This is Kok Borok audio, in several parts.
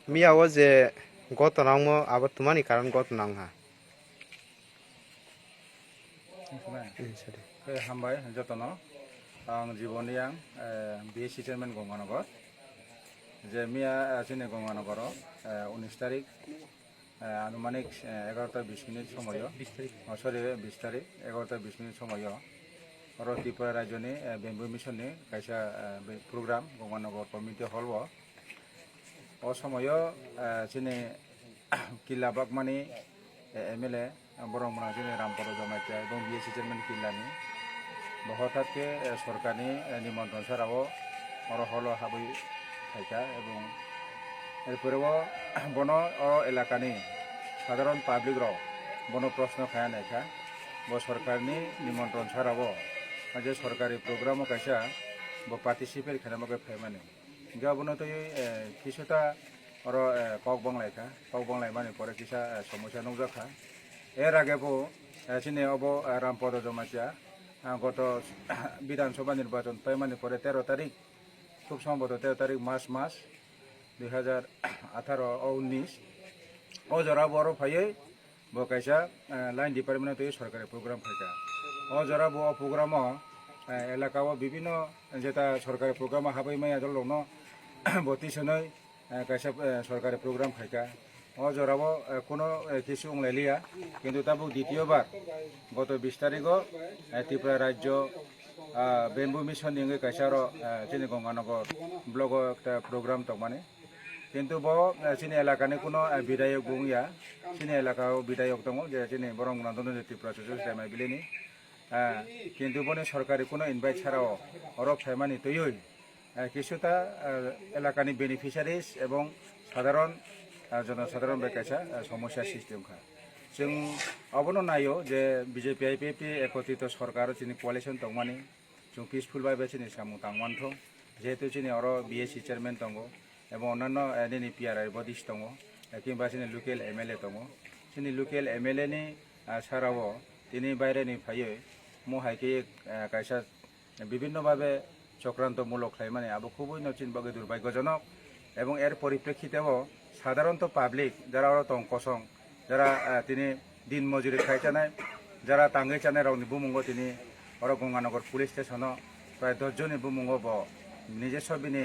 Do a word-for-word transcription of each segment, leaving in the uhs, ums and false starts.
Miya o je gotona wngmo abo twmani karon gotona wngha. Wngkha na? Hmm, sorry. Eh, hambai jotono. Ang Jibon Reang, eh, B S C chairman Gonganagar. Je miya, eh, chini Gonganagar o, eh, unis tarik, eh, anumanik, eh, egarota bis minit somoyo. Bis tarik. Oh, sorry, bis tarik, egarota bis minit somoyo. Oro Tripura Rajyoni, eh, Bamboo Mission ni kaisa, eh, be-, program Gonganagar Community Hall o. O somoyo, eh, chini Killa Bagmani, eh, M L A, borok mwnang chini Rampada Jamatia, ebong B S C chairman Killa ni. Bo hothat khe, eh, sorkar ni, eh, nimontron sara o oro hall o habwi phaikha, ebong erpore o bono o elaka ni sadharon public rok bono proshno khaiya naikha, bo sorkar ni nimontron sara o, ah, je sorkari program o kaisa bo participate khaina bagwi phaimani. Hingke abono twi, eh, kisuta oro, eh, kok banglaikha, kok banglaimani pore kisa, eh, somosya nukjakha. Er age bo, eh, chini obo, eh, Rampada Jamatia, ah, goto Bidhan Sabha nirbachon paimani pore tero tarik, khub sombhoto tero tarik March mas dui hazar atharo o unnis. O jora bo oro phaiwi bo kaisa, eh, line department o twi sorkari program phaikha. O jora bo o program o, eh, elaka o bibinno jeta sorkari program o habwi maya dol rokno bo tisonwi, eh, kaisa, eh, sorkari program phaikha. O jora o, eh, kuno, eh, kisu wnglailiya, kintu tabuk ditiyo bar goto bis tarik o, eh, Tripura Rajyo, ah, Bamboo Mission ni wngwi kaisa oro, eh, chini Gonganagar block o ekta program tongmani. Kintu bo, eh, chini elakani kuno, eh, bidayok bo wngya. Chini elakao bidayok tongo, je chini borok wngna dono je Tripura Socialist Dema Valley ni. Eh, kintu boni sorkari kuno invite sara o oro phaimani twiwi, eh, kisuta, eh, elakani beneficiaries ebong sadharon, eh, jonosadharon bai kaisa, eh, somosya sristi wngkha. Chwng obono naio je B J P I P F T ekotrito sorkar chini coalition tongmani. Chwng peaceful bai bai chini samung tang mantho, jehetu chini oro B S C chairman tongo, ebo onanno, eh, nini P R I bodies tongo, eh, kimba chini local M L A tongo. Chini local M L A ni, ah, sara o tini baire ni phaiwi mo hai khe, eh, kaisa bibinno bhabe chokranto mulok khlaimani, abo khubui no chini bagwi durbhagyojonok. Ebong er poriprekhite o sadharonto public jara oro tong kosong, jara, ah, tini din mojuri khai chanai, jara tangwi chanai rokni bumungo tini oro Gonganagar police station o prai dos jonni bumungo bo nijeso bini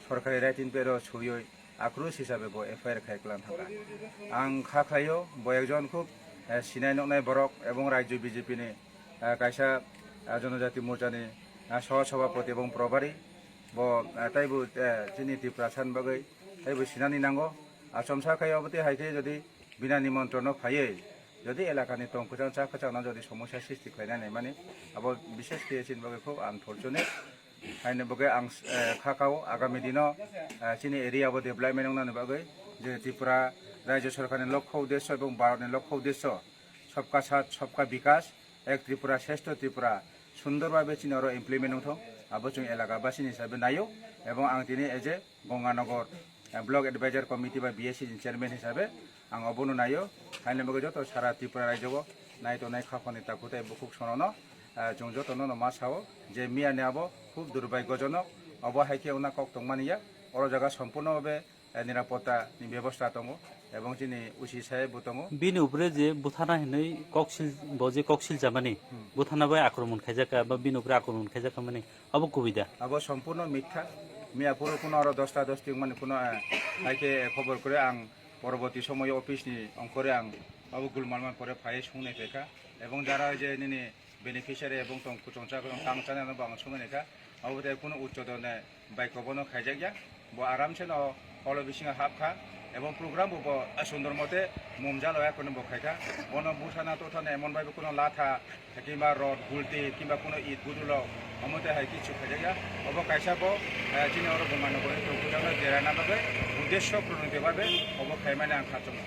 sorkari writing pad o swiwi akrus hisabe bo F I R khai klan thangkha. Ang kha khlaio bo ekjon khub, eh, sinai noknai borok ebong rajyo B J P ni, eh, kaisa, eh, jonojati morcha ni, eh, soh sabhapati ebong probari bo, eh, taibo, eh, chini Tiprasa ni bagwi taibo sinani nango. Achomsa khai obo tei hai khe jodi bina nimontron no phaiwi, jodi elakani tong kwchang cha kwchang no jodi somosya sristi khlainai naimani, abo bishes khe chini bagwi khub unfortunate. Haini bagwi ang, eh, kha kao agami dino, eh, chini area bo development wngnani bagwi je Tripura Rajya Sarkar ni lokho uddesho ebong Bharat ni lokho uddesho Sabka Saath Sabka Vikas, Ek Tripura Shreshtha Tripura sundor bhabe chini oro implement wngthok, abo chwng elaka basini hisabe naio, ebong ang tini eje Gonganagar, eh, Block Advisor Committee ba B S C ni chairman hisabe ang obono naio. Haini bagwi joto sara Tripura rajyo o nai tongnai kha phani takhuk tei bukhuk sono no, eh, chwng joto no ma sao je miya ni abo khub durbhagyojonok, obo hai khe wngna kok tongmani ya, oro jaga sompurno bhabe eh, nirapotta ni bebosta tongo, ebong chini usi sai bo tongo. Bini upre je buthana hinwi koksil, bo je koksil jamani, Hmm. buthana bai akromon khaijak kha, ba bini upre akromon khaijak kha mani, abo kubui da? Abo sompurno mitha. Miya phuru kuno oro dosta dosti wngmani kuno, eh, hai khe khobor kwrwi ang poroboti somoyo office ni ongkhore ang abo gulmalman pore phai swngnai phaikha. Ebong jara je nini beneficiary ebong tong kuchung cha kuchung tang chani ano bo ang swngnai kha. Abo tei kuno uccho done bai kobono khaijak ya. Bo aram se no holo bisingo hap kha. Ebong program bo, bo sundor mote mumjalo ya kuno bo khai kha. Bono buthana tothana emon bai bo kuno latha, kimba rod, gulti, kimba kuno it gudulo, omo tei hai kichu khaijak ya. Obo kaisa bo, eh, chini oro Bumano bo tong kuchung no derana bagwi uddesho purnoti bagwi obo khaimani ang kha chungo.